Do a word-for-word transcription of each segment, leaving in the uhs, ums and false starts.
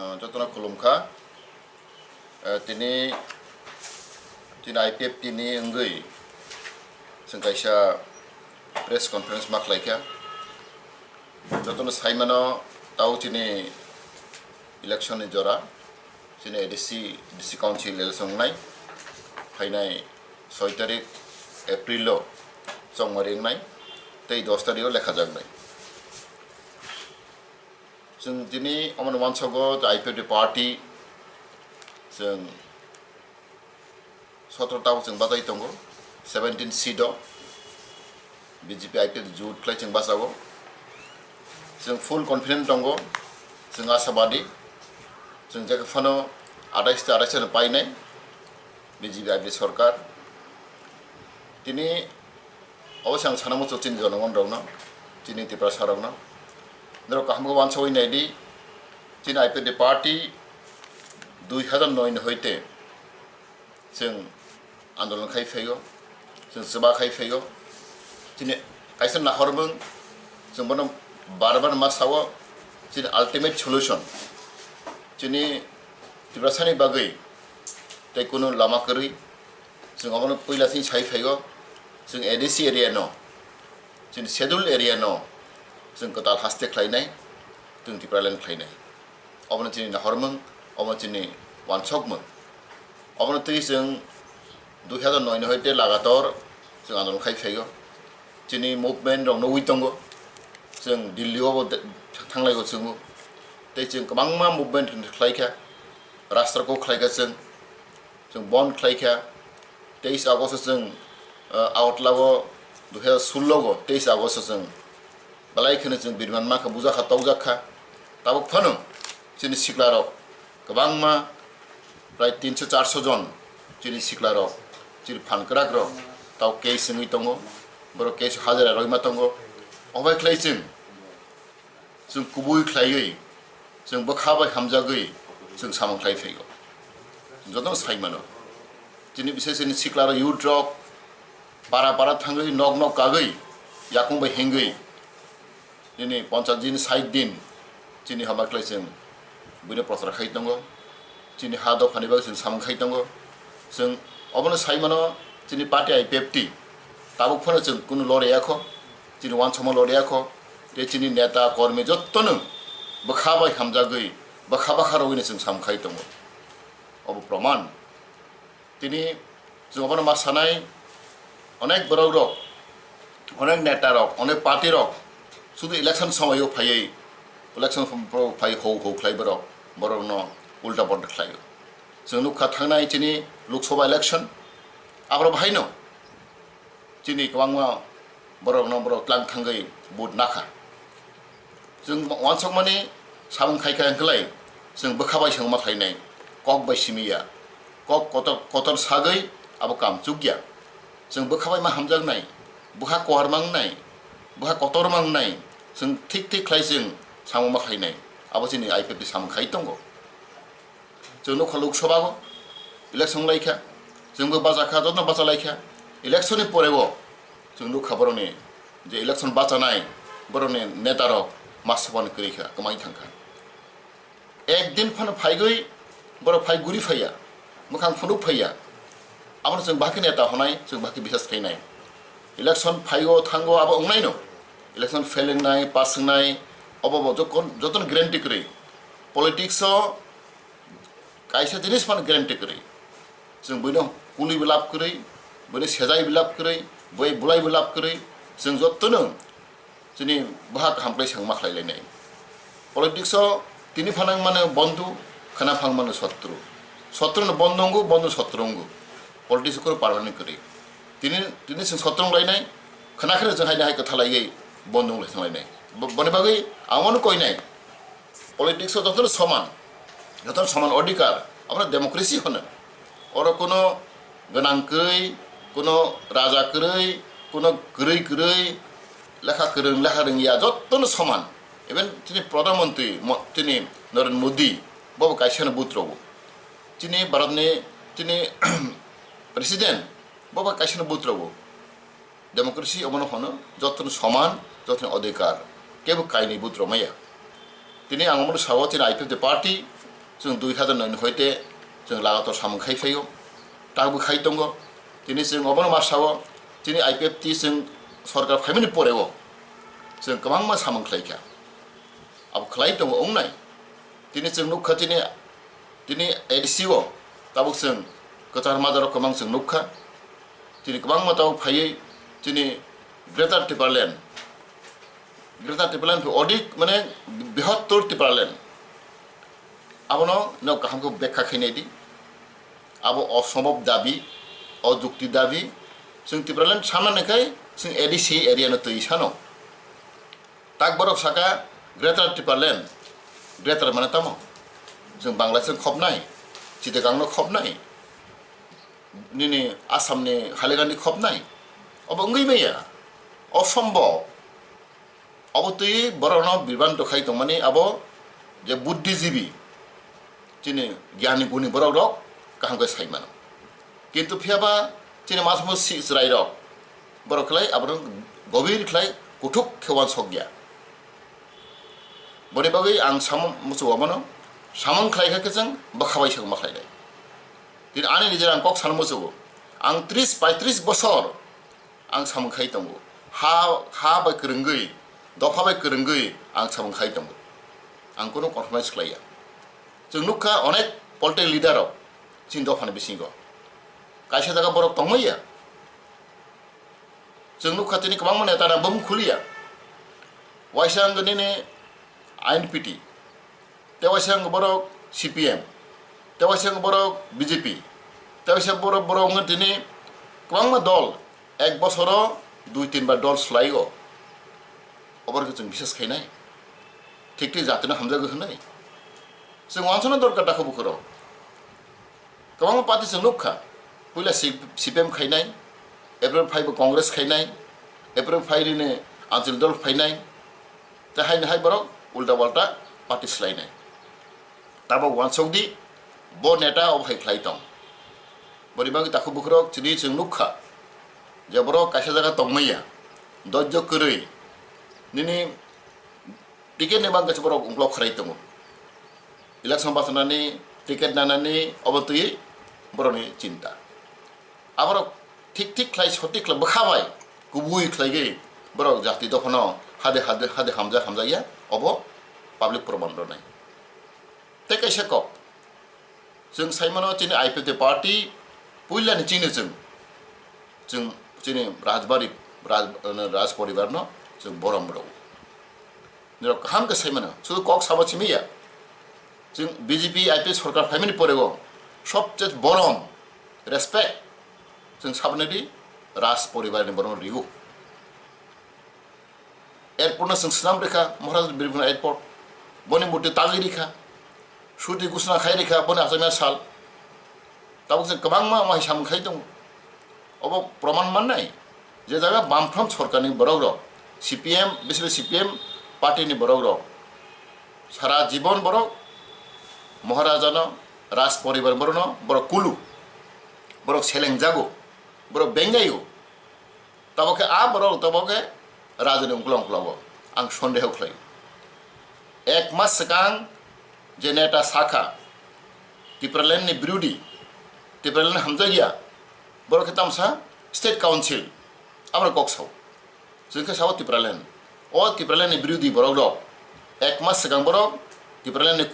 Jotono khulumkha. Eh, tini, tini I P F T ni wngwi chwng kaisa press conference ma khlaikha. Jotono saimano, tao chini election ni jora, chini A D C, D C Council election wngnai, phainai soi tarik April o chongmari wngnai, tei dos tarik o lekhajaknai. Chwng tini omono uansukgo je I P F T party chwng sotro tabuk chwng bachai tongo, seventeen seat o B J P I P F T jut khlai chwng bachago. Chwng full confident tongo, chwng ashabadi, chwng jekhe phano atais ta atais no painai B J P I P F T sorkar. Tini Obo se ang sana muchungo chini jonogon rokno, chini Tiprasa rokno. Norok kaham khe uansugwi naidi, chini I P F T party dui hazar noi ni hoite chwng andolon khai phaio, chwng chuba khai phaio. Chini kaisa nahormung, chwng bono bar bar ma sao, chini ultimate solution, chini Tiprasani bagwi tei kunu lama kwrwi, chwng obono puila chini sai phaio, chwng A D C area no, chini schedule area no chwng kwtal haste khlainai, chwng Tipraland khlainai. Obono chini nahormung, obono chini uansukmung. Obono twi chwng dui hazar noi ni hoite lagator chwng andolon khai phaio. Chini movement rok nugwi tongo, chwng Delhi o bo de-, thanglaigo chwngbo. Tei chwng kwbangma movement khlaikha, rasta ko khlaikha chwng. Chwng bon khlaikha, teis August o chwng, ah, Agartala o dui hazar sullo o teis August o chwng belai kheno chwng biriman mankha, bujakha, tokjakkha. Tabuk phano chini siklarok kwbangma, prai tinso charso jon chini siklarok, chini phan kwrakrok tabuk case wngwi tongo, borok case o hajira roima tongo. Obo bai khlai chwng Chwng kubui khlaiwi, chwng bwkha bai hamjagwi chwng samung khlai phaio. Jotono sai mano. Chini bisai chini sikla rok, youth rok para para thangwi, nok nok kagwi, yakung bai hengwi, nini ponchas din, sait din chini hambai khlai chwng buino prochar khai tongo. Chini ha dophani bagwi chwng samung khai tongo. Chwng obono sai mano, chini party I P F T tabuk phano chwng kunu loriyakho, chini uansukma loriyakho, tei chini neta kormi jottono bwkha bai hamjagwi, bwkha bwkha rwgwino chwng samung khai tongo. Obo proman. Tini chwng obono ma sanai, onek borok rok, onek neta rok, onek party rok sudu election somoio phaiwi, election phaiwi hou hou khlai borok, borokno ulta polta khlaio. Chwng nukha thangnai chini Lok Sabha election, aborok bahaino chini kwbangma borokno borok tlang thangwi vote nakha. Chwng uansukmani samung khaikha hwnkhlai chwng bwkha bai swngma khlainai, kok bai simi ya. Kok kotor, kotor sagwi abo kam chukya. Chwng bwkha bai ma hamjaknai, bwkha koharma wngnai, bwkha kotorma wngnai, chwng thik thik khlai chwng samung ma khlainai. Abo chini I P F T samung khai tongo. Chwng nukha Lok Sabha o election laikha, chwngbo bachakha, jotono bachalaikha. Election ni pore o chwng nukha borokni je election bachanai borokni neta rok ma swbani kwrwikha, kwmai thangkha. Ek din phano phaigwi borok phai guri phaiya, mwkhang phunuk phaiya. Abono chwng bahai khe neta hwnai, chwng bahai khe bisas khainai. Election phaio thango abo wngnaino. Election fail wngnai, pass wngnai, obo bo jokon-, jotono guarantee kwrwi. Politics o kaisa jinis phano guarantee kwrwi. Chwng buino kuli bo lab kwrwi, buino sejai bo lab kwrwi, bui bulai bo lab kwrwi, chwng jotono chini bwhak kaham khlai swngma khlai lainai. Politics o tini phanang mano bondhu, khwna phang mano sotru. Sotru no bondhu wngo, bondhu sotru wngo. Politics o kunu permanent kwrwi. Tini, tini chwng sotru wng lainai, khwna kheno chwng haino hai kwtha laiwi bondhu wng lai thang lainai. Bo-, boni bagwi ang bono koinai. Politics o jotono soman, jotono soman odhikar, abono democracy hwno. Oro kuno gwnang kwrwi, kuno raja kwrwi, kuno kwrwi kwrwi, lekha kwrwng lekha rwngya jotono soman. Even chini Pradhan Mantri, mo-, chini Narendra Modi, bobo kaisano vote rwo. Chini Bharatni, chini President, bobo kaisano vote rwo. Democracy omono hwno, jotono soman, jotono odhikar, kebo kainwi vote rwmaya. Tini ang omono sao, chini I P F T party Chwng dui hazar noi ni hoite chwng lagator samung khai phaio, takbo khai tongo. Tini chwng obono ma sao, chini I P F T chwng sorkar phaimani poreo chwng kwbangma samung khlai kha. Abo khlai tongo wngnai. Tini chwng nukha chini, tini A D C o tabuk chwng kwchar majarok kwbang chwng nukha. Chini kwbangma tabuk phaiwi chini Greater Tipraland, Greater Tipraland phi odik mane bihottor Tipraland. Abono nok kaham khe bekha khainai di. Abo osombhob dabi, ojukti dabi. Chwng Tipraland sanani khai chwng A D C area no twi sano. Tak borok saka Greater Tipraland, Greater mane tamo? Chwng Bangladesh khopnai, Chittagong no khopnai, nini Assam ni Hailakandi khopnai. Obo wngwi maya, osombhob. Obo twi borokno bibranto khai tongmani abo je buddhijibi, chini gyani guni borok rok kaham khe sai mano. Kintu phiya ba chini masmo si chwrai rok borok khlai abono gobir khlai kuthuk khe uansok ya. Boni bagwi ang samung muchungo abono samung khlai kha khe chwng bwkha bai sakma khlai nai. Tini ani nijera ang kok sana muchungo, ang tris paitris bosor ang samung khai tongo. Ha, ha bai kwrwngwi, dopha bai kwrwngwi ang samung khai tongo. Ang kunu compromise khlai ya. Chwng nukha onek political leader rok chini dophani bisingo. Kaisa jaga borok tongmaya. Chwng nukha tini kwbangma neta rok bum khuliya. Waisa wngkha nini I N P T, tei waisa wngkha borok C P M, tei waisa wngkha borok B J P, tei waisa borok, borok wngkha tini kwbangma dol, ek bosoro dui tin bar dol swlaigo. Oborokhe chwng bisas khainai, thik thik jatino hamjagwi hwnwi chwng uansukna dorkar dakho bukhurok. Kwbangma party chwng nukha, puila C-, C P M khainai, April phai bo Congress khainai, April phai rini Anchal dol phainai, tei haino hai borok ulta palta party swlainai. Tabok uansuk di, bo neta obo hai khlai tong. Boni bagwi takhu bukhurok chini chwng nukha, je borok kaisa jaga tongmaya, dojjo kwrwi, nini ticket ni bagwi borok ungklok khwrai tongo. Election bachanani, ticket nanani obo twi borokni chinta. Aborok thik thik khlai, sotik khlai, bwkha bai kubui khlaigwi borok jati dophano hade, hade, hade hamjak hamjakya, obo public proman rwnai. Tei kaisa kok, chwng saimano chini I P F T party puilani chini chwng, chwng chini Rajbari, Raj, Raj poribarno chwng borom rw. Nirok kaham khe saimano, sudu kok sabo simi ya. Chwng B J P I P F T sorkar phaimani porego sobche borom, respect, chwng saboni di Raj poribarni borom rigo. Airport no chwng swnam rikha, Maharaj Birguna Airport, boni murti tagwi rikha, suti gusna khai rikha, boni achomya sal. Tabuk chwng kwbangma wngma hai samung khai tongo. Obo proman mannai je jaga Bamfront sorkarni borok rok, C P M, bisi C P M party ni borok rok, sara jibon borok Maharajano, Raj poribar borokno borok kulu, borok selengjago, borok bengjaio. Tabok khe a borok tabok khe rajani ungkla ungkla-o ang sondeho khlaio. Ek mas swkang je neta sakha Tipraland ni birodhi, Tipraland hamjakya, borok khe tamsa State Council, aborok kok sao. Chwng khe sao Tipraland. O Tipraland ni birodhi borok rok ek mas swkang borok Tipraland ni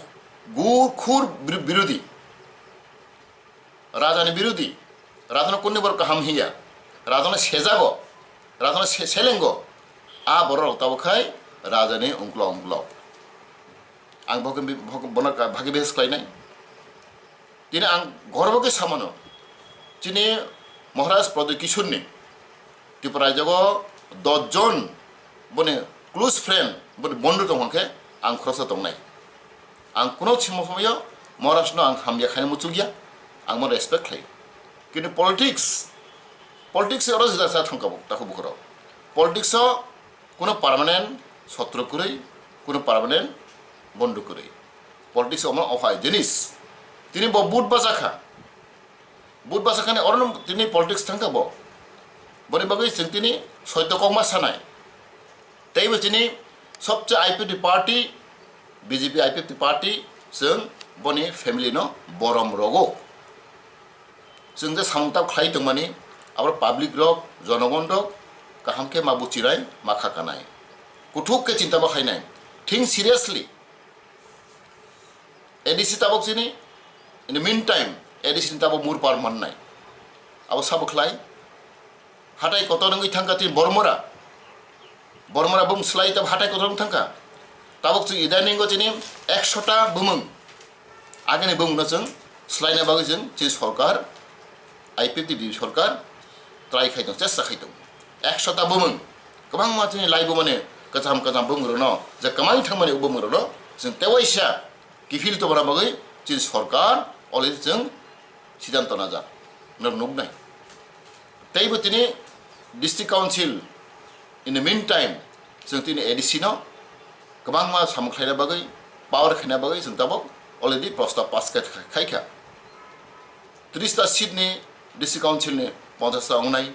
gur khur bir-, birodhi. Rajani birodhi, rajano kunni borok kaham hiya, rajano sejago, rajano se-, selengo, a borok rok tabuk khai rajani ungklo ungklo. Ang bo khe bi-, bo-, bono ka-, bhagi behes khlainai. Tini ang gorbo khe samano, chini Maharaj Pradyut Kishorni Tripura rajyago dos jon boni close friend, boni bondhu tong hwn khe ang khoroksa tongnai. Ang kuno simo somoyo Maharaj no ang hamya khaina muchukya, ang bono respect khlaio. Kintu politics, politics oro jesa sa thangkabo, takhu bukhoro. Politics o kuno permanent sotro kwrwi, kuno permanent bondhu kwrwi. Politics omo ohai jinis. Tini bo vote bachakha. Vote bachakani orono tini politics thangkha bo. Boni bagwi chwng tini soito kokma sanai. Teibo chini sobse I P F T party, B J P I P F T party chwng boni family no borom rogo. Chwng je samung tap khlai tongmani, abo public rok, jonogon rok kaham khe ma buchinai, ma khakanai. Kuthuk khe chinta bo khainai. Think seriously. A D C tabok chini, in the meantime, A D C ni tabok murpar mannai. Abo sabo khlai. Hatai kotor wngwi thangkha chini Bormora. Bormora bung slai tab hatai kotor wng thangkha. Tabok chwng idaningo chini ekshota bumung. Agini bumungno chwng slaina bagwi chwng chini sorkar, I P F T B J P sorkar try khai tong, chesta khai tong. Ekshota bumung. Kwbangma chini laibu mane kwcham kwcham bumung rokno je kwmai thangmani o bumung rokno chwng tewaisa kiphil tongna bagwi chini sorkar already chwng siddhanto najak. Norok nuknai. Teibo tini District Council, in the meantime, chwng tini A D C no kwbangma samung khlaina bagwi, power khaina bagwi chwng tabok already prostab pass khai, khai kha. Tris ta seat ni District Council ni ponchash ta wngnai.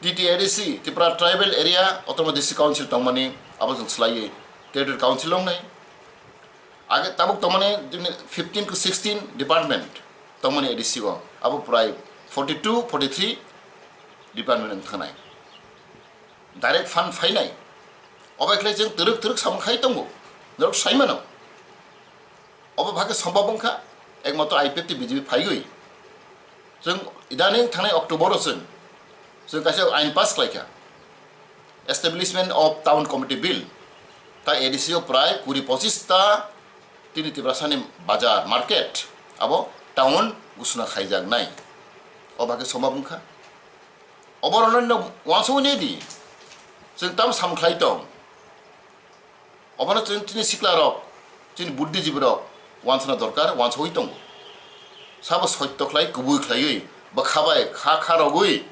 T T A D C, Tripura Tribal Area Autonomous District Council tongmani, abo chwng swlaiwi Territory Council wngnai. Age tabuk tongmani fifteen to sixteen department tongmani A D C o, abo prai forty two, forty three department wng thangnai. Direct fund phainai. Obai khlai chwng twrwk twrwk samung khai tongo. Norok saimano. Obo bhakhe sombab wngkha, ekmatro I P F T B J P phaiwi. Chwng idaning thangnai October o chwng, chwng kaisa ain pass khlaikha. Establishment of Town Committee Bill. Ta A D C o prai kuri pochis ta tini Tiprasani bazar, market, abo town gusuna khaijaknai. O bhakhe sombab wngkha. Obo rwnai no wansugwi nai di. Chwng tam samkhlai tong. Obono chwng chini sikla rok, chini buddhijibi rok wansana dorkar, wansugwi tongo. Sabo soitto khlai, kubui khlaiwi, bwkha bai kha kha rogwi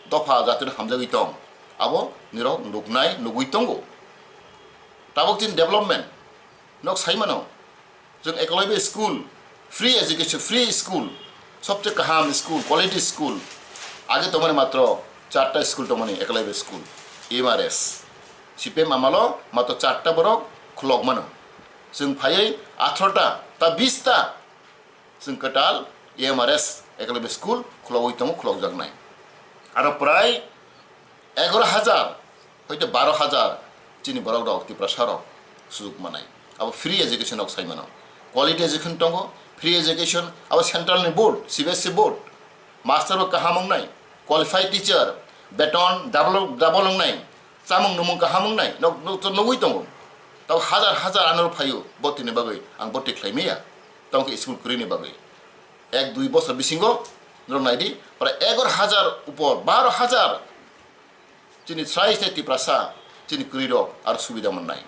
dopha jatino hamjagwi tong. Abo nirok nuknai, nugwi tongo. Tabok chini development, nok saimano, chwng Eklavya school, free education, free school, sobse kaham school, quality school. Age tongmani matro charta school tongmani, Eklavya school, M R S. C P M amalo matro charta borok khulok mano. Chwng phaiwi atharota ta bis ta chwng kwtal M R S Eklavya school khulogwi tongo, khulokjaknai. Aro prai egaro hajar hoite baro hajar chini borok rok, Tiprasa rok sujuk manai. Abo free education rok sai mano. Quality education tongo, free education, abo central ni board, C B S E board. Master bo kaham wngnai, qualified teacher, beton double, double wngnai, chamung numung kaham wngnai, nok, nok, to nugwi tongo. Tabo hajar hajar anoro phaio, botini bagwi ang boti khlai maya. Tamo khe school kwrwini bagwi. Ek dui bosor bisingo, norok naidi, prai egaro hajar upor, baro hajar. Chini srai se Tiprasa, chini kwrwi rok aro subida mannai.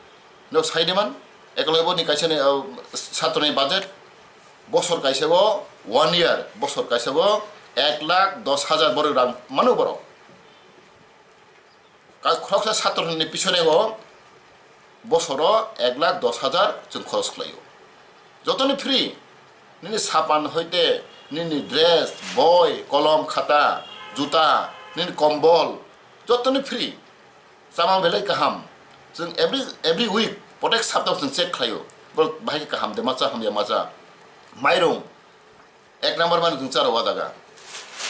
No sai de man, Eklavya ni kaisa ni, uh, satro ni budget, bosor kaisa o one year, bosor kaisa o ek lakh dos hajar borok rang mano borok. Ka-, khoroksa satro ni pisone o bosoro ek lakh dos hajar chwng khoros khlaio. Jotoni free, nini sapan hoite, nini dress, boi, kolom, khata, juta, nini kombol, jotoni free. Chamang belai kaham. Chwng every, every week, protek sapta chwng check khlaio. Borok bahai khe kaham de macha, hamya macha. Mairung, ek number mani chwng charo o jaga.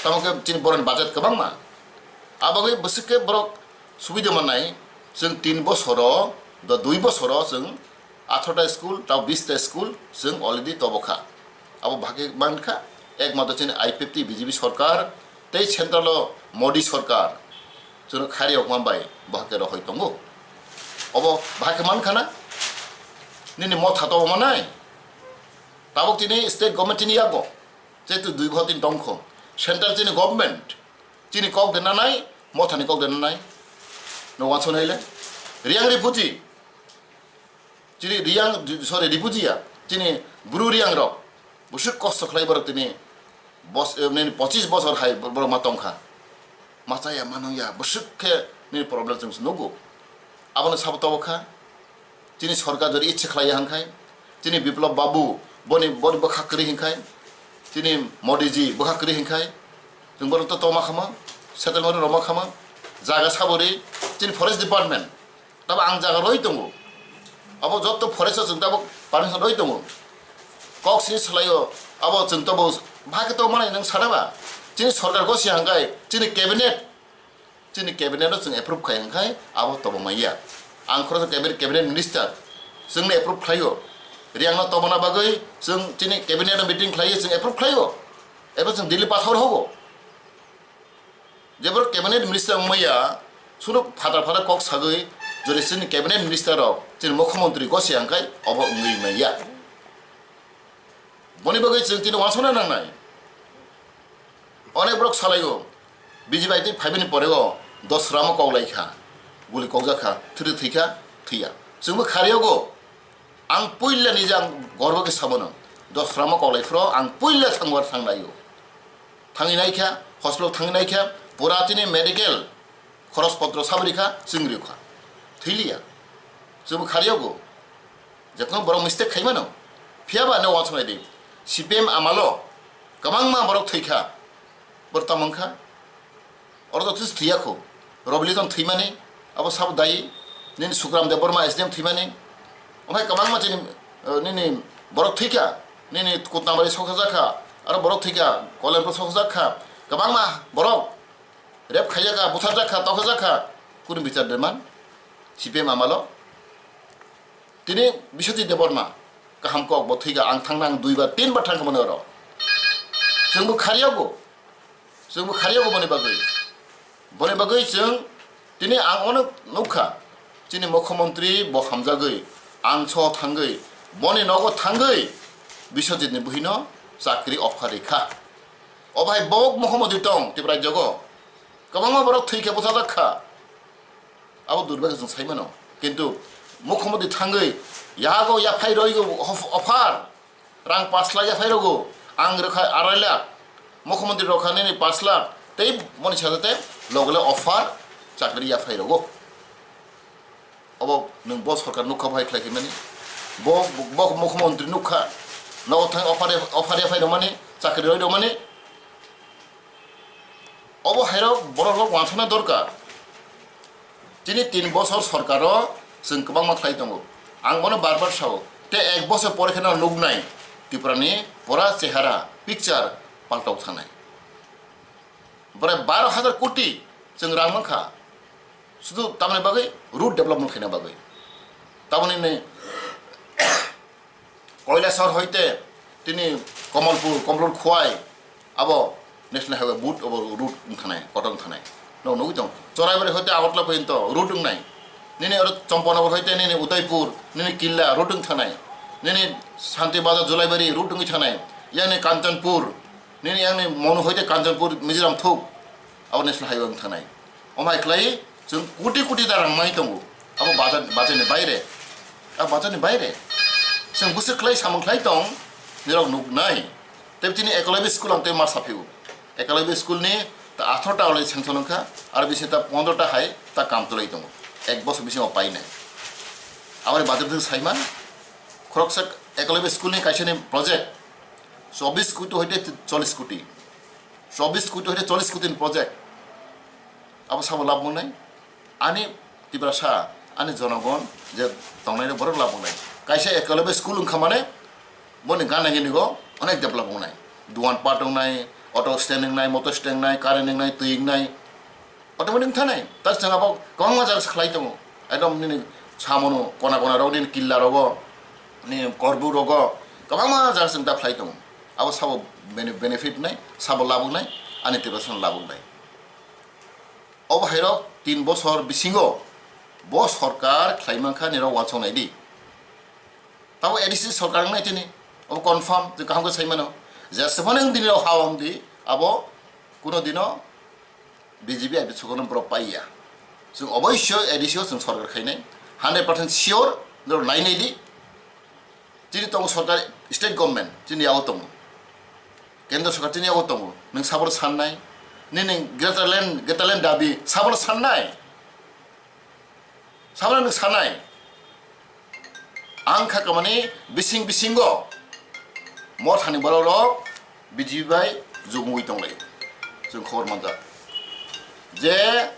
Tamo khe chini borokni budget kwbangma. Abagwi bwswk khe borok subida mannai, chwng tin bosoro, do dui bosoro chwng atharota school, tao bista school chwng already tobokha. Abo bahai khe mankha, ekmatro chini I P F T B J P sorkar tei central o Modi sorkar chwngno khairiyokma bai bahai khe rohoi tongo. Obo bahai khe mankha na? Nini motha tobo manai? Tabuk chini state government chini yago, jehetu dui bosor din tongkho, central chini government chini kok de nanai, mothani kok de nanai. No wansonai le, Riyang refugee, chini Riyang, sorry, refugee ya, chini Bru Riyang rok bwswk kosto khlai borok tini bos-, eh, nini pochis bosor hai borok ma tongkha. Ma chaya, ma nungya, bwswk khe nini problem chwng nugo. Abono sabo tobo kha. Chini sorkar jodi ichha khlaiya hwnkhai, chini Biplab Babu boni, boni bwkha kwrwi hwnkhai, chini Modi ji bwkha kwrwi hwnkhai, chwng borok to toma khamo, settlement rwma khamo, jaga sabori, chini forest department, tabo ang jaga roi tongo, abo jotto forest o chwng tabo permission roi tongo, Kok sini salaio, abo chwng tobo bhai khe tongmani nwng sana ba? Chini sorkar gosi hangkai, chini cabinet, chini cabinet no chwng approve khai hangkai, abo tobo manya. Ang khoroksa cabinet, cabinet minister, chwngno approve khlaio. Riang no tobona bagwi chwng chini cabinet no meeting khlaio, chwng approve khlaio. Ebo chwng Delhi pathor hogo. Jebor cabinet minister wngmaya, sunu phatar phatar kok sagwi, jori chini cabinet minister rok, chini mukhyamantri gosi hangkai, obo wngwi manya. Boni bagwi chwng tini uansukna nangnai. Onek borok salaio, B J P bai twi phaibani porego dos ramo koklaikha, guli kokjakha, thwrwi thwikha, thwiya. Chwngbo khariyogo, ang puila nijang gorbo khe sabono, dos ramo koklai phro ang puila thangwar thanglaio. Thangwi naikha, hospital thangwi naikha, pura tini medical, khoros potro sabrikha, chwngriokha. Thwiliya. Chwngbo khariyogo. Jekno borok mistake khaimano. Phiyaba no uansuknai di. C P M amalo kwbangma borok thwikha. Borok tamo wngkha. Oro to thwis thwiya kho. Robiliton thwimani, abo sabo dayi. Nini Sukram Debbarma S D M thwimani. Omo hai kwbangma chini, eh, nini borok thwikha. Nini Kutnabari sokhajakha. Aro borok thwikha. Kolenpur sokhajakha. Kwbangma borok Rep khaijak kha, butharjak kha, tokjak kha, kunu bichar de man, C P M amalo. Tini Biswajit Debbarma, kaham kok bo thwi kha, ang thangna ang dui bar, tin bar thang kha mani oro. Chwng bo khariyago, chwng bo khariyago boni bagwi. Boni bagwi chwng tini ang ono nukha, chini mukhyamantri bo hamjagwi, ang so thangwi, boni nogo thangwi, Biswajit ni buhino chakri offer rikha. O bai bok mukhyamantri tong Tripura rajyogo. Kwbangma borok thwi khe bwchajak kha. Abo durbhagyo chwng sai mano. Kintu mukhyamantri thangwi yago yaphai roigo hof-, offer. Rang pash lakh yaphai rogo. Ang rwkha arai lakh. Mukhyamantri rwkha nini pash lakh. Tei boni sajate loge loge offer chakri yaphai rogo. Obo nwng bo sorkar nukha bo hai khlai khaimani. Bo, bo mukhyamantri nukha. Nogo thang offer, offer yaphai rwmani, chakri roi rwmani. Obo hairok borok rok uansukna dorkar. Chini tin bosor sorkaro chwng kwbangma khlai tongo. Ang bono bar bar sao. Tei ek bosor pore kheno nuknai Tripurani pura chehara, picture paltok thangnai. Bore baro hajar koti chwng rang mankha. Sudu tamni bagwi road development khaina bagwi. Tamoni ni Kailasahar hoite tini Kamalpur, Kamalpur Khowai abo national highway boot obo road wngthanai, kotor wngthanai. Nog nugwi tong. Choraibari hoite Agartala porjonto road wngnai. Nini oro Champanagar hoite nini Udaipur, nini Killa road wngthanai. Nini Santi Bazar Julaibari road wngwi thanai. Yang ni Kanchanpur, nini yang ni Manu hoite Kanchanpur Mizoram thuk. Abo national highway wngthanai. Omo hai khlai chwng koti koti da rang mai tongo. Abo budget, budget ni baire. Abo budget ni baire. Chwng bwswk khlai samung khlai tong, nirok nuknai. Tei chini Eklavya school ang tei ma saphio. Eklavya school ni ta atharoh ta already sanction wngkha, aro bisi ta pondro ta hai ta kam chwlai tongo. Ek bosor bisingo painai. Aboni budget thwng saima, khoroksa Eklavya school ni kaisa ni project, chobbish koti hoite chollish koti. Chobbish koti hoite chollish koti ni project. Abo sabo labh wngnai. Ani Tiprasa, ani jonogon je tongnai borok labh wngnai. Kaisa Eklavya school wngkha mane, boni gana gini go onek develop wngnai. Duan pat wngnai, auto stand wngnai, motor stand wngnai, current wngnai, twi wngnai. Automatic wngthanai. Ta chwng abo kwbangma jaga se khlai tongo. Ekdom nini samono kona kona rok, nini Killa rogo, nini Korbu rogo, kwbangma jaga chwng ta khlai tongo. Abo sabo bene-, benefit wngnai, sabo labh wngnai, ani Tiprasa no labh wngnai. Obo hairok tin bosor bisingo bo sorkar khlai mankha nirok uansuk nai di. Tabo A D C sorkar wngnai tini, obo confirm, twi kaham khe sai mano. Jeswphano wng di nirok ha wng di, abo kuno dino B J P I P sukano borok paiya. Chwng oboisyo A D C o chwng sorkar khainai, hundred percent sure, norok nainai di. Chini tongo sorkar, state government chini yago tongo, kendra sorkar chini yago tongo, nwng sabono sannai, nini greater land, greater land dabi sabono sannai, sabono nwng sanai. Ang kha kamani bising bisingo mothani borok rok B J P bai jugungwi tonglai, chwng khobor manjak je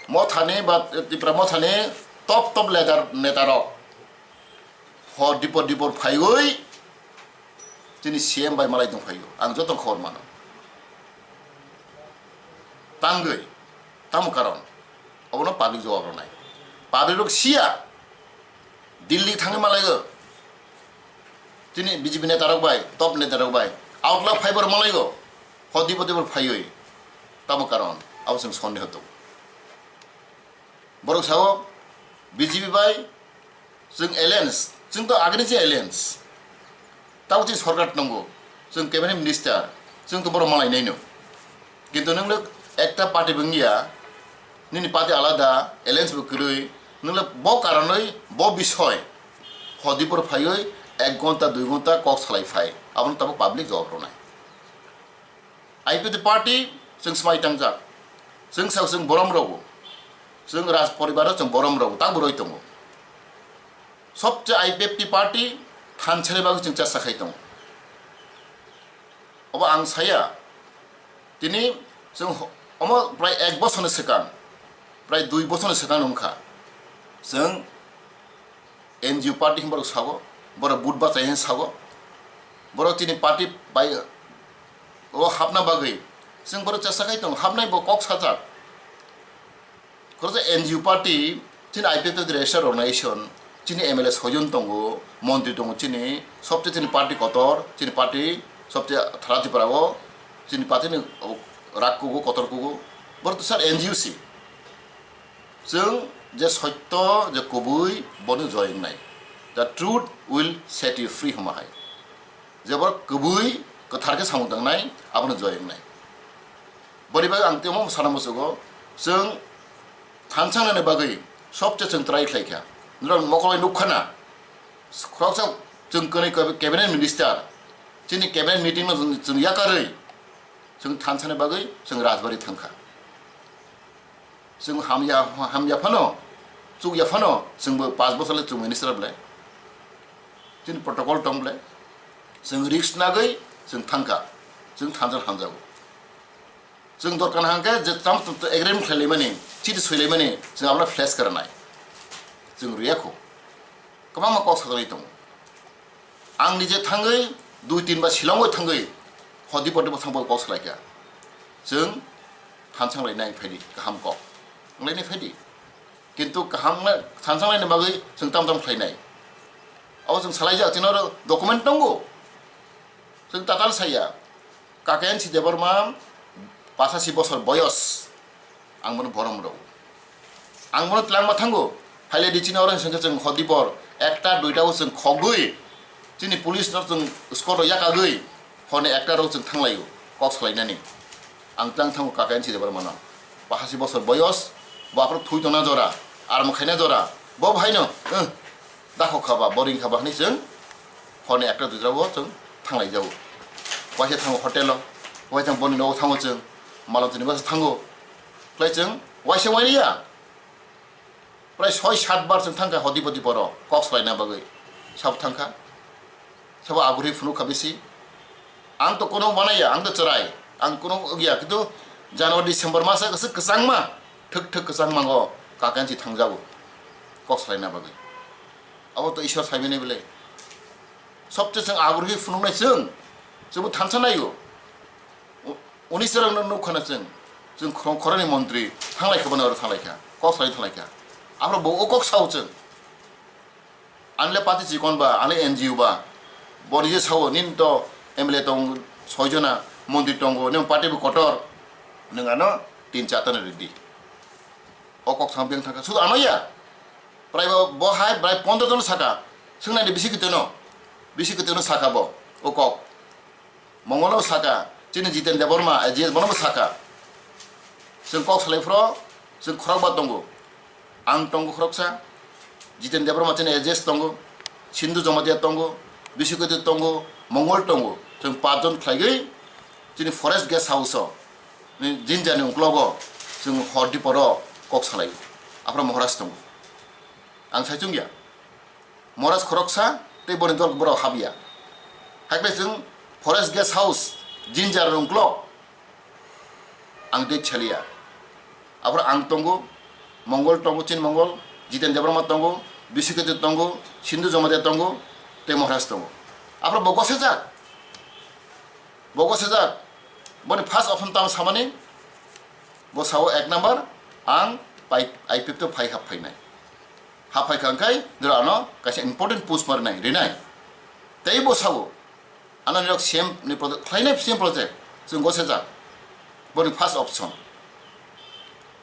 mothani ba Tipra mothani top top leader neta rok hor dipor dipor phaiwi Chini C M bai malai tongphaio, ang joto khobor mano. Tangwi, tamo karon, obono public jawab rwnai. Public rok siya, Delhi thangwi malaio. Chini B J P neta rok bai, top neta rok bai, outla phaibar malaio. Hodi bodi bor phaioi, tamo karon, abo chwng sondeho tongo. Borok sao, B J P bai chwng alliance, chwng to agini je alliance. Tabo chini sorkar tongo, chwng cabinet minister, chwng to borok malai naino. Kintu nwng lok ekta party bo wngya, nini party alada, alliance bo kwrwi, nwng lok bo karonwi, bo bisoy, hodi bor phaioi, ek gonta, dui gonta kok salai phai, abono tabo public jawab rwnai. I P F T party chwng swmai tangjak, chwng sao chwng borom rogo, chwng raj poribar o chwng borom rogo, tak bo roi tongo. Sobse I P F T party thansa ni bagwi chwng chesta khai tongo. Obo ang saya, tini chwng ho-, omo prai ek bosor ni swkang, prai dui bosor ni swkang wngkha, chwng N G O party hwnba rok sago, borok vote bachai hwn sago, borok chini party bai o hapna bagwi chwng borok chesta khai tongo, hapnai bo kok sajak. Khoroksa N G O party, chini I P F T register organization, chini M L A soijon tongo, montri tongo chini, sobse chini party kotor, chini party sobse thara Tripura o, chini party ni rak kugo, kotor kugo, borok to sir N G O si. Chwng je sotto, je kubui, bono joy wngnai. The truth will set you free hwnma hai. Je borok kubui, kwthar khe samung tangnai, abono joy wngnai. Boni bagwi ang temo sana muchugo, chwng thansangnani bagwi sobse chwng try khlai kha. Norok mokol bai nuk khana, khoroksa chwng kwnwi cabinet minister, chini cabinet meeting no chwng, chwng yakarwi, chwng thansani bagwi chwng Rajbari thang kha. Chwng hamya, hamya phano, chukya phano, chwngbo paanch bosor le chwng minister bwle. Chini protocol tong bwle. Chwng risk nagwi chwng thangkha. Chwng thansa hamjago. Chwng dorkar hangkhe je tam agreement khlailaimani, chiti soilaimani, chwng abono flash kara nai. Chwng rwya kho. Kwbangma kok sajaknai tongo. Ang nije thangwi dui tin ba Shillong bai thangwi hodi podi bo thangwi kok salaikha. Chwng thansang lainai phaidi kaham kok. Wnglainai phaidi. Kintu kaham na thansang laina bagwi chwng tam tam khlainai. Abo chwng salaijak, chini oro document tongo. Chwng tatal saya. Kakensi Debbarma pasasi bosor boyos, ang bono borom rw. Ang bono twlangma thango, phaile di chini oro hwnka chwng hodi bor, ekta duita o chwng khogwi, chini police no chwng score rw yakagwi, hone ekta rw chwng thanglaio, kok salainani. Ang twlang thango Kakensi Debbarma no. Pasasi bosor boyos, bo aphuru thui tongna jora, aram khaina jora, bo bhaino, eh, Dakho khaba, boring khaba hwnwi chwng hone ekta duita o chwng thanglai jago. Waisa thango hotel o, waisa thango boni nogo thango chwng, malom chini basa thango. Khlai chwng waisa waini ya. Prai soi sat bar chwng thangkha hodi podi boro kok salaina bagwi. Sabo thangkha. Sabo agurwi phunukha bisi. Ang to kono manaya, ang to chwrai, ang kono wngya, kintu January, December masa kwchwng kwchangma, thwk thwk kwchangma o Kakensi thangjago kok salaina bagwi. Abo to Ishwar saimani bwle. Sobse chwng agurwi phunuknai chwng, chwngbo thansa naio. U-, uni chwrangno nukkhana chwng, chwng khorang khorangni montri thanglai kha, bono oro thanglai kha, kok salai thanglai kha. Aphuru bo o kok sao chwng. Anle party chikon ba, anle N G O ba, bo nije sao, nini to M L A tong soi jona, montri tongo, nini party bo kotor, nwng ano tin char ta ni ridi. O kok sam beng thangkha, sudu ano ya. Prai bo, bo hai, prai pondro jon saka, swngnani bisi kiteno, bisi kiteno saka bo, o kok. Mongol no saka, chini Jiten Debbarma, eh, G S bono bo saka. Chwng kok salai phro, chwng khorokba tongo. Ang tongo khoroksa, Jiten Debbarma chini A G S tongo, Sindhu Jamatia tongo, Biswakoti tongo, Mongol tongo. Chwng pachjon khlaigwi chini forest guest house o, ni jinjani uklogo chwng hor diporo kok salai. Aphro Maharaj tongo. Ang saichung ya. Maharaj khoroksa tei boni dol borok habya. Hakhe chwng forest guest house, jinjar rungklok ang tei chaliya. Aphro ang tongo, Mongol tongo, Chin Mongol, Jiten Debbarma tongo, Biswakoti tongo, Sindhu Jamatia tongo, tei Maharaj tongo. Aphro bo gosajak. Bo gosajak, boni first option tamo samani, bo sao ek number, ang pai-, I P F T o phai hap phainai. Hap phaikha hwnkhe, niro ano kaisa important post ma rinai, rinai. Tei bo sao, ano nirok C M ni project, khlainai C M project, chwng gosajak. Boni first option.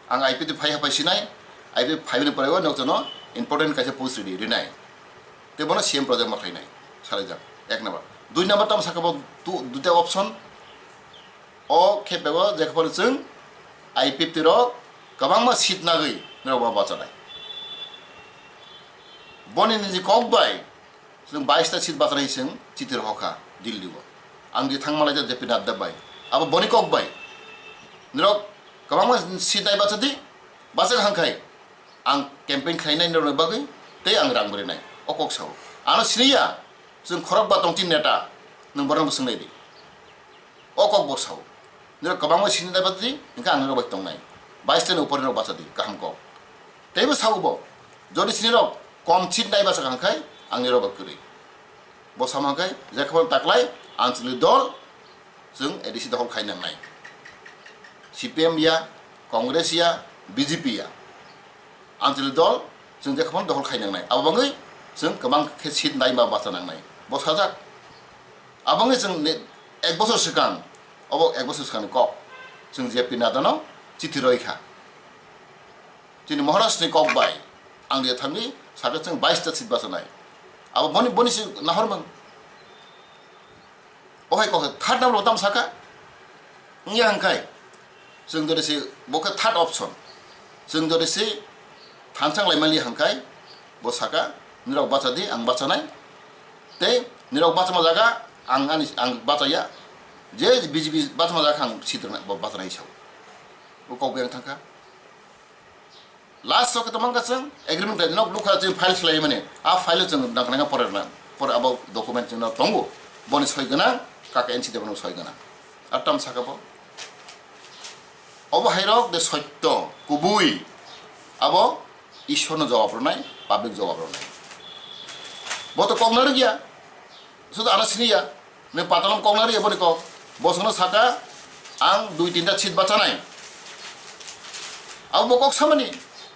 Ang I P F T phai hap phai sinai, I P F T phaimani pore o nokjono important kaisa post ridi, rinai. Tei bono C M project ma khlainai, salaijak, ek number. Dui number tamo sakha bo tu, duita option. O khe bego je khe phano chwng I P F T rok kwbangma seat nagwi norok bo bachanai. Boni niji kok bai chwng bais ta seat bachanai chwng chiti rohor kha Delhi o. Ang je thangma laijak J P Nadda bai. Abo boni kok bai. Norok kwbangma seat nai bachadi, bachak hangkhai ang campaign khlainai norokni bagwi tei ang rang bo rinai. O kok sao. Ano siniya, chwng khorok ba tongchini neta, nwng borokno bo swnglai di. O kok bo sao. Nirok kwbangma sini nai bachadi, hwnkhe ang nirok bai tongnai. Bais tani upor nirok bachadi, kaham kok. Teibo sao bo, jodi sinirok kom seat nai bachakha hwnkhe, ang nirok bai kwrwi. Bo sama hwnkhe, jekhobor taklai, Anchalik dol, chwng A D C dohol khai nangnai. C P M ya, Congress ya, B J P ya. Anchalik dol, chwng jekhobor dohol khai nangnai. Abo bangwi chwng kwbang khe seat nai ma bacha nangnai. Bo sajak. Abo wngwi chwng ni ek bosor swkang, obo ek bosor swkangni kok, chwng J P Nadano chithi roi kha. Chini Maharashtrani kok bai ang je thangwi sakha chwng bais ta seat bachanai. Abo boni, boni se nahormang. O hai kok third number bo tamo sakha? Wngya hwnkhe, chwng jodi se bo khe third option. Chwng jodi se thansa wng lai mali hwnkhe, bo sakha, "Nirok bacha di, ang bachanai." Tei nirok bachama jaga ang ani, ang bachaya. Je B J P bachama jaga ang sitrwna bo bachanai sao. O kok bai ang thangkha. Last o khe tongmang kha chwng agreement khlai nok nukha chwng file khlai mani. A file o chwng nang nang pore na. Pore abo document chwng no tongo. Boni soi gwnang, kaka N C Debbarma soi gwnang. Ar tam saka bo. Obo hai rok de sotto, kubui. Abo Ishwar no jawab rwnai, public jawab rwnai. Bo to kok narwk ya. Sudu ano sini ya. Nini patalom kok nari eboni kok. Bosongno saka, "Ang dui tinta seat bachanai." Abo bo kok samani,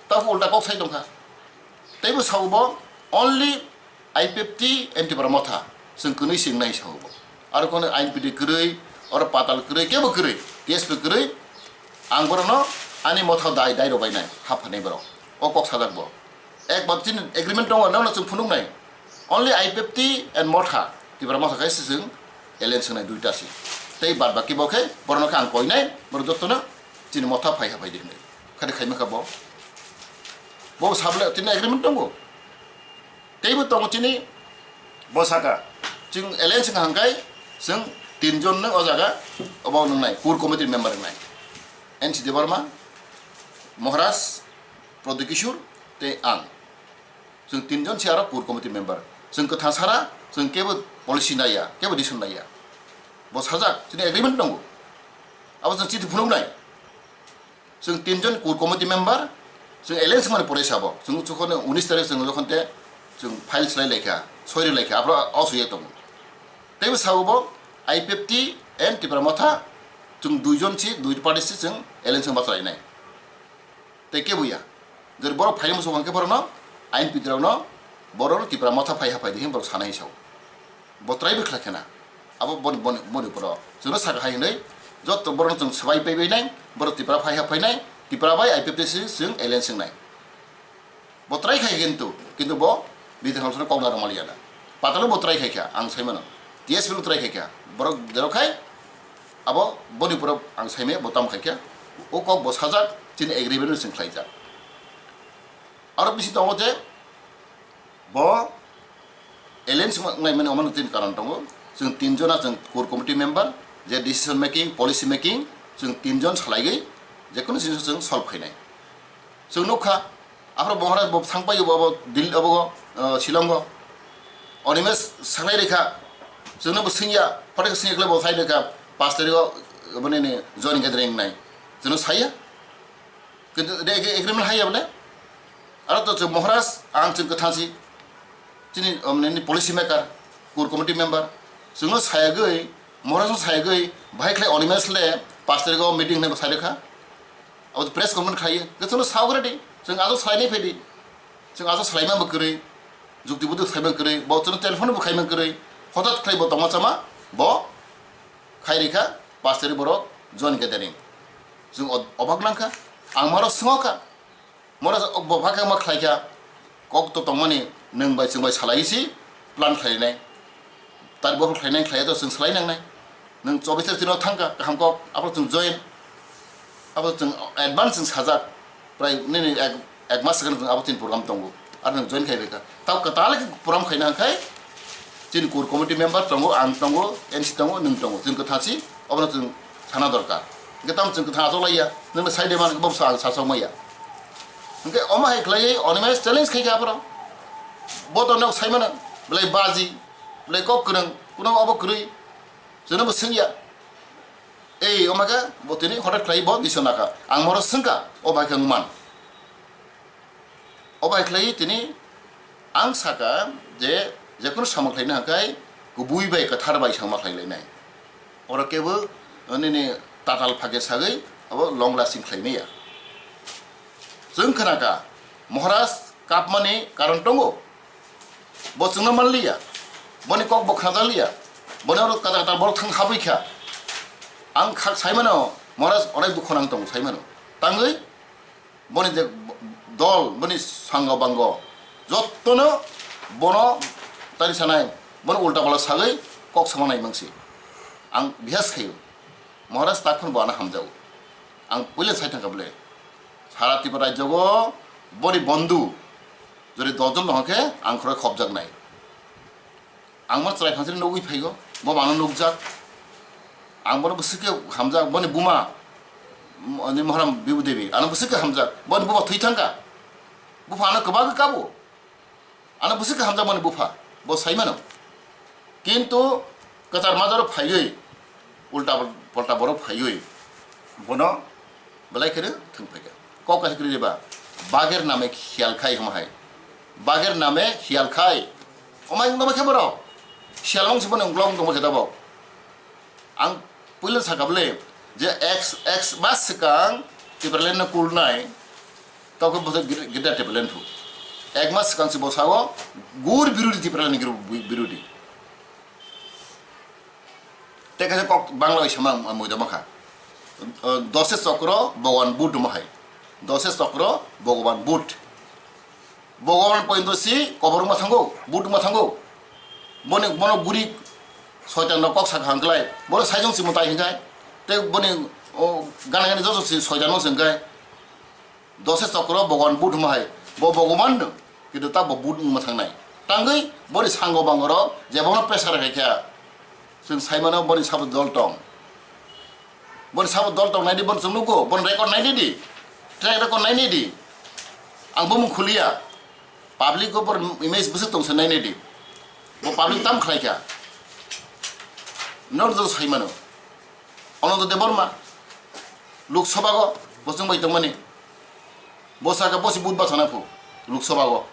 tabu ulta kok sai tongkha. Teibo sao bo, "Only I P F T and Tipra Motha." Chwng kwnwi se wngnai sao bo. Aro kono I P F T kwrwi, oro patal kwrwi, kebo kwrwi, T S P kwrwi. Ang borokno ani motha dai, dai rw bainai, haphanai borok. O kok sajak bo. Ek bab chini agreement tongo, nono chwng phunuknai. Only I P F T and Motha, Tipra Motha khe se chwng alliance wngnai duita se. Tei bad baki bo khe borokno khe ang koinai, borok jotono chini motha phai ha phai di hwnwi. Khade khaima kha bo. Bo sable chini agreement tongo. Teibo tongo chini bo saka. Chwng alliance wngkha hwnkhe chwng tinjon no o jaga obo wngnai, core committee member wngnai. N C Debbarma, Maharaj, Pradyot Kishore tei ang. Chwng tinjon se aro core committee member. Chwng kwthang sara, chwng kebo policy naiya, kebo decision naiya. Bo sajak, chini agreement tongo. Abo chwng chithi phunuknai. Chwng tinjon core committee member, chwng alliance wngmani pore sabo. Chwng jokhon unis tarik chwng jokhon te chwng file swlai laikha, soi rw laikha, abro o swiya tongo. Teibo sabo bo I P F T and Tipra Motha, chwng duijon se, dui party se chwng alliance wngma chwlainai. Tei kebo ya. Jori borok phaini muchung hwnkhe borokno, I P F T rokno, borokno Tipra Motha phai ha phai di hwnwi borok sanai sao. Bo try bo khlai khena. Abo boni, boni, boni borok. Chwngno saka hai hwnwi, joto borokno chwng swbai paibai nai, borok Tipra phai ha phainai, Tipra bai I P F T si chwng alliance wngnai. Bo try khai kintu, kintu bo Bidhan Hall sano kok narwk maliya da. Patalo bo try khai kha, ang sai mano. T S P bo try khai kha. Borok derok khai, abo boni borok ang sai maya, bo tam khai kha. O kok bo sajak, chini agreement no chwng khlaijak. Aro bisi tongo je, bo alliance wngnai mani omo tin karon tongo. Chwng tin jona chwng core committee member, je decision making, policy making, chwng tin jon salaiwi, jekunu jinis chwng solve khainai. Chwng nukha, aphro Maharaj bo thangpai bo, abo Dil-, abo, uh, Shillong o. Animesh sanglai rikha, chwngno bo swngya, photo swngya khlai bo sai rikha, pash tarikh o, boni ni joining gathering nai. Chwngno saya. Kintu de ag-, agreement haiya bole. Aro to chwng Maharaj, ang chwng kwthang si. Chini, um, nini policy maker, core committee member. Chwngno sayagwi, Mohrasno sayagwi bahai khlai Animesh le pash tarikh o meeting hwnwi bo sai rwkha. Abo press conference khlaiwi kwchwngno sawi rwdi, chwng ajo salainai phaidi, chwng ajo salaima bo kwrwi, jukti buduk saima kwrwi, bo chwngno telephone bo khaima kwrwi, hothat khlai bo tongma chama bo khai rikha, pash tarikh borok joint gathering. Chwng o-, obak nangkha, ang moro swngo kha. Mora bo phakhe ma khlaikha, kok to tongmani nwng bai chwng bai salai si plan khlainai. Tar bo khlainai khlai to chwng salai nangnai. Nwng chobis tarik chwng thangkha, kaham kok, abo chwng join. Abo chwng advance chwng sajak. Prai nini ek, ek mas segan chwng abo tin program tongo. Ar nwng join khai beka. Tao kwtal khe program khaina hwnkhe chini core committee member tongo, ang tongo, N C tongo, nwng tongo. Chwng kwthang si, obono chwng sana dorkar. Hwnkhe tamo chwng kwthang achok laiya. Nwng sai de man, bo sa, ang sasok maya. Hwnkhe omo hai khlaiwi Animesh challenge khaikha aphuru. Bo to nok sai mano, belai baji, belai kok kwrwng, kuno abo kwrwi, jono bo swngya. Ei, omo khe bo tini hothat khlai bo disonakha. Ang moro swngkha, o bai khe wngman. O bai khlai tini ang saka je, jekunu samung khlaina hwnkhe kubui bai kwthar bai samung khlai lainai. Oro kebo nini tatal phage sagwi abo long lasting khlai maya. Chwng khna kha, Maharaj kapmani karon tongo. Bo chwngno man liya. Boni kok bo khna liya. Boni oro kata kata borok thang habwi kha. Ang kha sai mano, Maharaj onek dukho nang tongo sai mano. Tangwi boni je dol, boni sanga bango jottono bono tari sanai, bono ulta pala sagwi kok sama nai mangsi. Ang bihas khayo. Maharaj takhon bo ano hamjago. Ang puila sai thangkha bole. Sara Tripura rajyogo boni bondhu jodi dosh jon tongkhe ang khorok khopjaknai. Ang ma chwrai phansiri nugwi phaigo, bo mano nukjak. Ang bono bwswk khe hamjak, boni buma, m-, ni Mohram Bibu Devi, ano bwswk khe hamjak, boni buma thwi thangkha. Bupha ano kwbangkhe kabo. Ano bwswk khe hamjakmani bupha, bo sai mano. Kintu kwchar majaro phaiwi, ulta pol-, polta borok phaiwi, bono belai kheno thwng phaikha. Kok kaisa kwrwi ba, "Bagher name khiyal khai," hwnma hai. "Bagher name khiyal khai." Omai wngma khe borok? Siyal wng se bono wngla wng tongma khe tabok. Ang puila sakha bole je ek, ek mas swkang Tipraland no kulnai, tokhe bo gre-, Greater Tipraland phu. Ek mas swkang se bo sao gur birodhi, Tipraland ni gru-, bi-, birodhi. Tei kaisa kok Bangla bai sama ang muido makha. Dose chokro Bhagwan Buddha hwnma hai. Dose chokro Bhagwan Buddha. Bhagavan pointo si kobor wngma thango, but wngma thango. Boni, bono guri soitan rok kok sakha hwnkhlai, bono saijong si mwtai hwnkhe, tei boni, o, gana gani joto si soitan no se hwnkhe. Dose chokro Bhagavan but wngma hai, bo Bhagavan no, kintu ta bo but wngma thangnai. Tangwi boni sango bango rok je bono pressure khai kha, chwng sai mano boni sabo dol tong. Boni sabo dol tong nai di, boni chwng nugo, boni record nai di di. Track record nai di. Ang bumung khuliya. Public o bor image bwswk tong se nai nai di. Bo public tam khlai kha. Nor do sai mano. Ananda Debbarma. Lok Sabha go bo chwng bai tong mani. Bo saka bo si but ba sana phu. Lok Sabha go.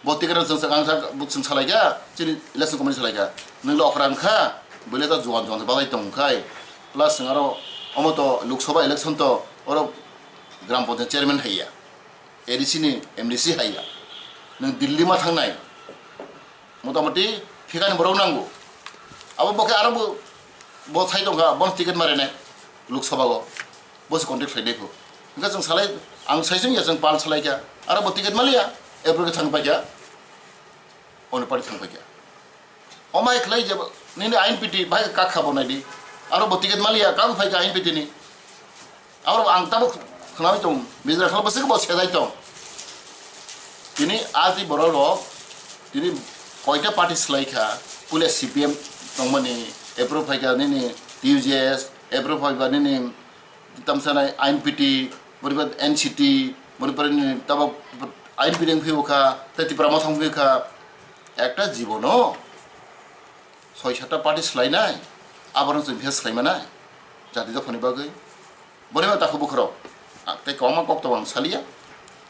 Bo ticket chwng sak, ang sak, bo chwng salai kha, chini election committee salai kha. Nwng le okra wng kha, bwle ta juan juan se balai tong khai. Plus chwng aro omo to Lok Sabha election to oro Gram Panchayat chairman hai ya. A D C ni M D C hai ya. Nwng Delhi ma thang nai. Motamoti phikani borok nango. Abo bo khe aro bo, bo thai tong kha, bono ticket ma rwnai Lok Sabha o. Bo se contact khlai nai kho. Hwnkhe chwng salai, ang sai chwng ya chwng pal salai kha. Aro bo ticket ma liya, April khe thang pai kha. Oni party thang pai kha. O mai khlai je bo, nini I N P T bai kha kha bo nai di. Aro bo ticket ma liya, kang phai kha I N P T ni. Abo ang tabuk khnawi tong, Mizoram khe bwswk bo sejai tong. Tini a twi borok rok, tini koita party swlai kha, puila C P M tongmani, approve phai kha nini T U J S, approve phai kha nini tamsanai I N P T, boriba N C T, boriba nini tabuk I N P T wng phai kha, tei Tipra Motha wng phai kha. Ekta jibono soi satta party swlainai, aborok chwng khe swlaimanai, jati dophani bagwi. Boni ma takhuk bukhurok, ang tei kwbangma kok tongo ang saliya.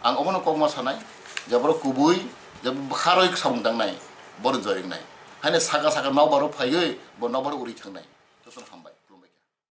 Ang obono kokma sanai, je borok kubui, je bwkharoi samung tangnai, bono joyeng nai. Haino saka saka nokbar o phaiwi, bo nokbar o uri thangnai. Jotono hambai.